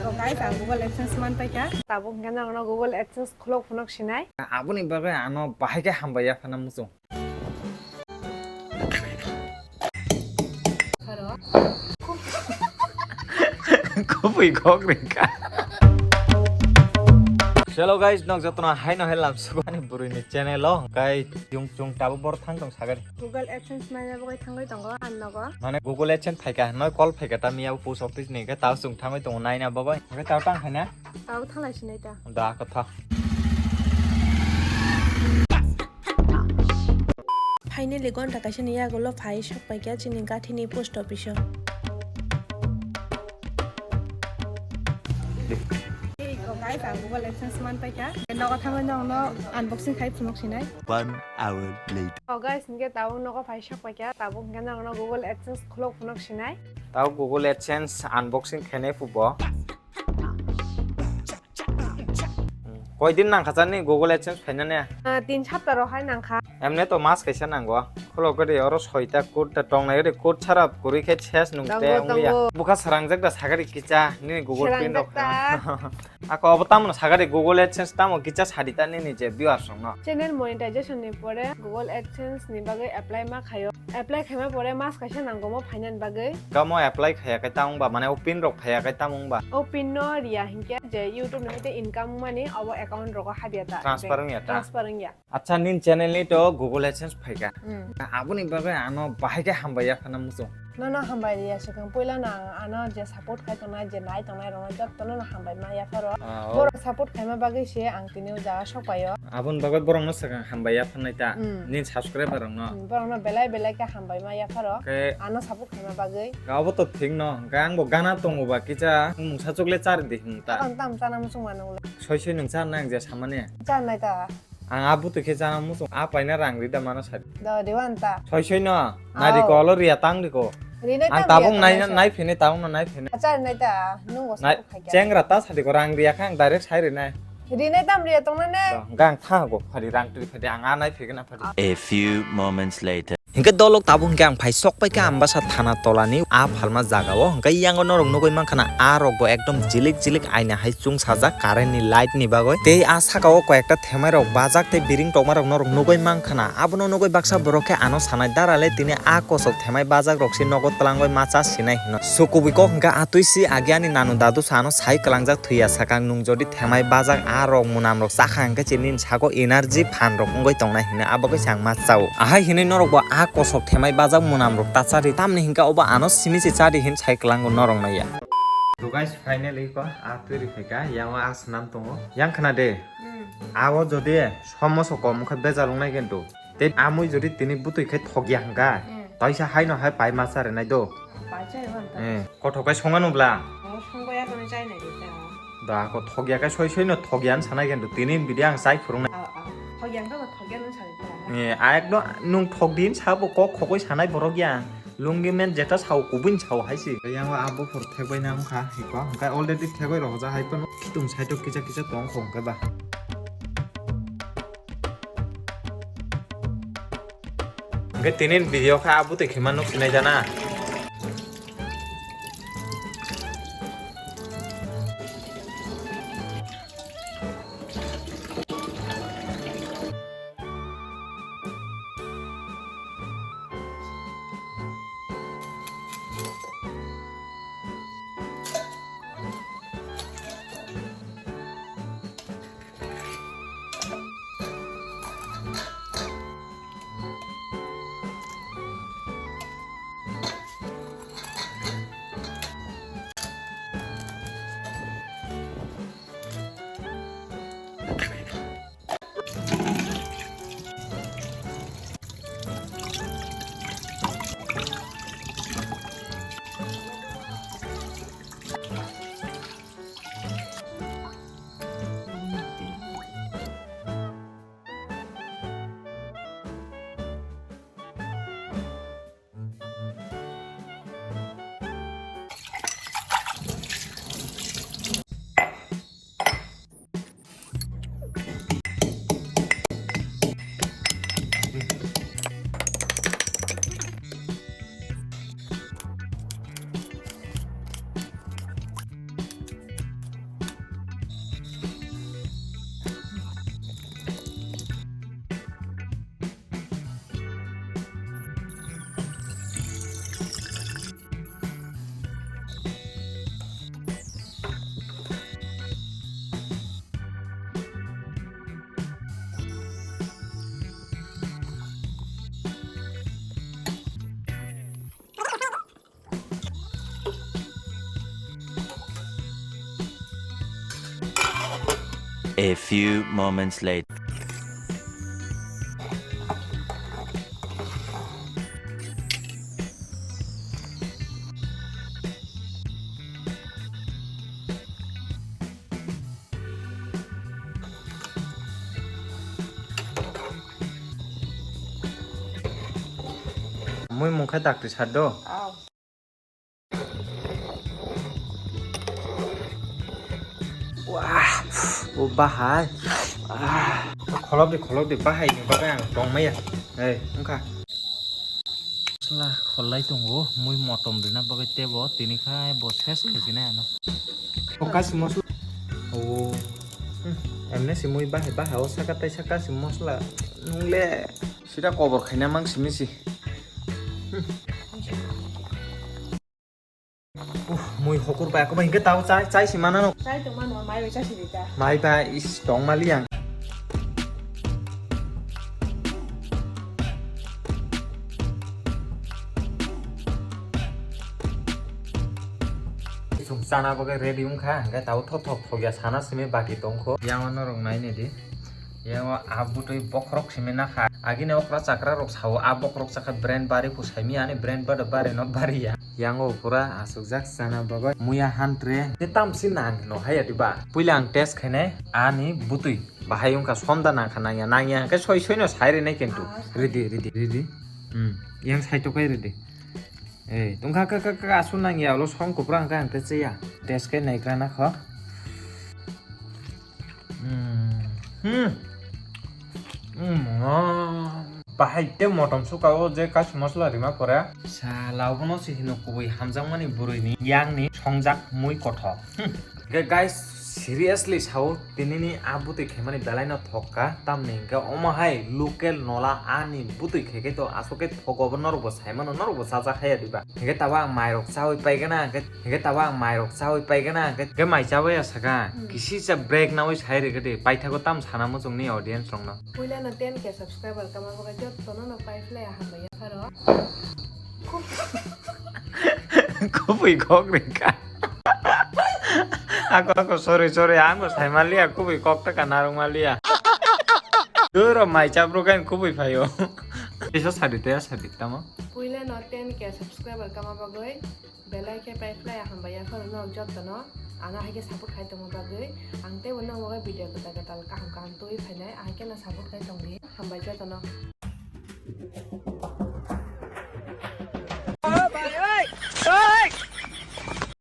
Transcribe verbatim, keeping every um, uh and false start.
Guys, ang Google AdSense man paikha. Tabuk hwnkhe norokno Google AdSense khulok phunuk sinai. Aboni bagwi ano bahai khe hambai ya phano muchung. Kubui kok rikha. Hello guys, nok jotono haino hai lamsugo ani burui ni channel o. Kai chung chung tabuk bor thang tong sagari. Google AdSense naina bagwi thangwi tongo ang nogo. Mane Google AdSense phaikha, noi call phaikha, ta miya post office ni khe ta chung thangwi tongo naina bagwi. Hwnkhe ta tang khaina? Tao thalai sinai ta. Da kotha. Finally gonta kaisa ni yagulo phai sok paikha chini gathi ni post office o. Guys, ang Google AdSense man paikha. Nogo thangwi nokno unboxing khai phunuk sinai. One hour later. Oh guys, hwnkhe tabuk nogo phai sok paikha. Tabuk hwnkhe nokno Google AdSense khulok phunuk sinai. Tao Google AdSense unboxing khainai phubo. Koi din nangkha chani Google AdSense phainani? Ah, tin sapta rok hai nangkha. Emne to mas kaisa nango. Khulok gede oro soita code ta tongnai gede code sara kwrwi khe ses nung te tongo, tongo. Bukha sarangjak da sagari kicha nini Google pin rok. Sarangjak ta. Ako obo tamo sagari Google AdSense tamo kicha sadi ta nini je viewers rok no. Channel monetization ni pore Google AdSense ni bagwi apply ma khayo. Apply khaima pore mas kaisa nango mo phainani bagwi. Tamo apply khaya kai tamo ba mane o pin rok phaya kai tamo ba. O pin no riya hinkhe je YouTube ni hoite income mani obo account rogo habya ta. Transfer wngya ta? Transfer wngya. Acha nin channel ni to Google AdSense phaika. Hmm. Aboni bagwi ano bahai khe hambai ya phano muchung. Nono hambai riya swkang puila no ang ano je support khai tongnai je nai tongnai rokno jotto no hambai ma yapharo. Ah, oh. Borok support khaima bagwi se ang tini o jaga sok paio. Aboni bagwi borokno swkang hambai ya phanai ta. Hmm. Nini subscriber rokno. Hmm, borokno belai belai khe hambai ma yapharo. Khe ano support khaima bagwi. Abo to thik no, hwnkhe ang bo gana tongo ba kisa mungsa chukle char di hwn ta. Ang tam chana muchung ma nung le. Soi soi nung char nai ang je samani. Char nai ta. Ang a bwtwi khe chana muchung, a paina rang rida mano sadi. Do, diwan ta. Soi soi no, nai di ko, olo riya tang di ko. Rinai tam riya tongnai se. Ang tabuk nai, nai phene, tabuk no nai phene. Acha rinai ta, nung bo nai, sakuk khai kya. Chengra ta sadi ko, rang riya kha, ang direct sai rinai. Rinai tam riya tongnai ne. Do, gang tha go, phari rang tri phadi, ang a nai phegena phadi. A few moments later. Hinkhe dolok tabuk hinkhe ang phai sok paikha Ambasa thana tolani a phalma jagao. Hinkhe yango norok nugui mankha na a rokbo ekdom jilik jilik aina hai chungsajak current ni light ni bagwi. Tei a sakao koi ekta themai rok bajak tei biring tongma rok norok nugui mankha na. Abono nugui baksa borok khe ano sanai dara le tini a kosok themai bajak rok se nogo twlangwi ma cha sinai hino. Sukubui kok hinkhe atwi si agi ani nanu dadu sa ano sai kwlangjak thwiya sakang nung jodi themai bajak a rok munam rok chakha hinkhe chini sako energy phan rok wngwi tongnai hino abo khe se ang ma chao. Ahai hinwi norok bo a kosok themai bajak munam rok ta chari tamni hinkhe obo ano simi se chadi hin sai kwlango norok no ya. To guys, finally ko a twi rikhaika yango a swnam tongo yang khna de. Hmm. Abo jodi somoso kom wngkha bejal wngnai kintu. Tei amui jodi tini bwtwi khai thokya hwnkha, hmm, taisa haino hai pai ma charinai do. Pai charinai ta. Eh, kothok kai songa nubla. Oh, songo ya kono chai nai ta. Da ko thokya kai soi soi no thokya an sanai kendo tini bidi ang chai phurung nai. Ah, ah. Thokya hwnkha ba thokya no sai ta. Eh, a ekdom nung thok din sa bo kok khogoi sanai borok ya. Lungi men jeta sao kubun sao hai si. Yang wa abo phur thek bai na wngkha hiko. Hwnkha already thek bai rok ja hai kono kitung side o kisa kisa tong khong khe ba. Hwnkhe tini video kha a bwtwi khima nuk sinai jana. A few moments later. Mui mung khe dakti sar do. Aw. Wah, o bahai. Ah. Kholok di, kholok di, bahai ni bagwi ang tong maya. Ei, wngkha. Sla kholai tongo, mui motom rina bagwi tebo, tini khai bo ses khaijinai ano. O kasi mosla. O. Hmm, emne si mui bahai, bahai o saka tai saka si mosla. Nungle. Sida kobor khaina mang simi si. Hmm. Uf, mui hokur bai, kobai hingke tao chai, chai si mana no. Chai tong mano, mai bai chasi di ta. Mai bai is tong mali ang. Sung chana bagwi ready wngkha, hingke tao thok thok thok ya sana simi baki tongkho. Yang ano rok nai ni di. Yang o abutui bokhorok simi nakha. Agini okra chakra rok sao, a bokhorok chakha brain bari phu saimi ani brain bado bari no bari ya. Yango pura asukjak chana bagwi muya hantre. Te tamsi nang no haya diba? Puila ang test khainai ani butui. Bahai wngkha somda nangkha nangya, nangya hwnkhe soi soi no sai rwnai kintu. Ah, sai. Ridi, ridi, ridi. Hmm. Yang sai tokai ridi. Ei, tungkha ka, ka, ka, asu nangya, ulo song kupra hwnkhe ang tei chaya. Test khe naigra na kho. Hmm. Hmm. Hmm. Bahai te motom suka o je kaisa mosla rima pore. Sala obono se hino kubui hamjakmani bwrwini yakni songjak mui kothok. Hmm. Ge guys, seriously sao, tinini a bwtwi khaimani belai no thok kha, tamni hwnkhe omo hai local nola ani bwtwi khaikhe to aswk khe thogo bo norok bo saimano, norok bo chajak haiya diba. Hingke tabuk ang mairok chaui paigana, hingke, hingke tabuk ang mairok chaui paigana, hingke, hingke mai chaui asaka, hmm, kisisa break naui sai rwgwdi, paithago tam sana muchungni audience rokno. Puilano ten K subscriber kama bagwi jottono no paiphlai hambai yapharo. Kubui kok rwkha. Ako, ako, sorry, sorry, ang bo sai manliya, kubui kok taka narwk manliya. Duro mai chaprwk ang kubui phaio. Tesa sadi, tesa sadi, tamo? Puilano ten K subscriber kama bagwi belai khe paiphlai hambai yapharo no jottono. Ano hai khe support khai tongma bagwi ang teibo no bagwi video kwtal kwtal kaham kaham twi phainai, hai khe no support khai tongdi, hambai jottono.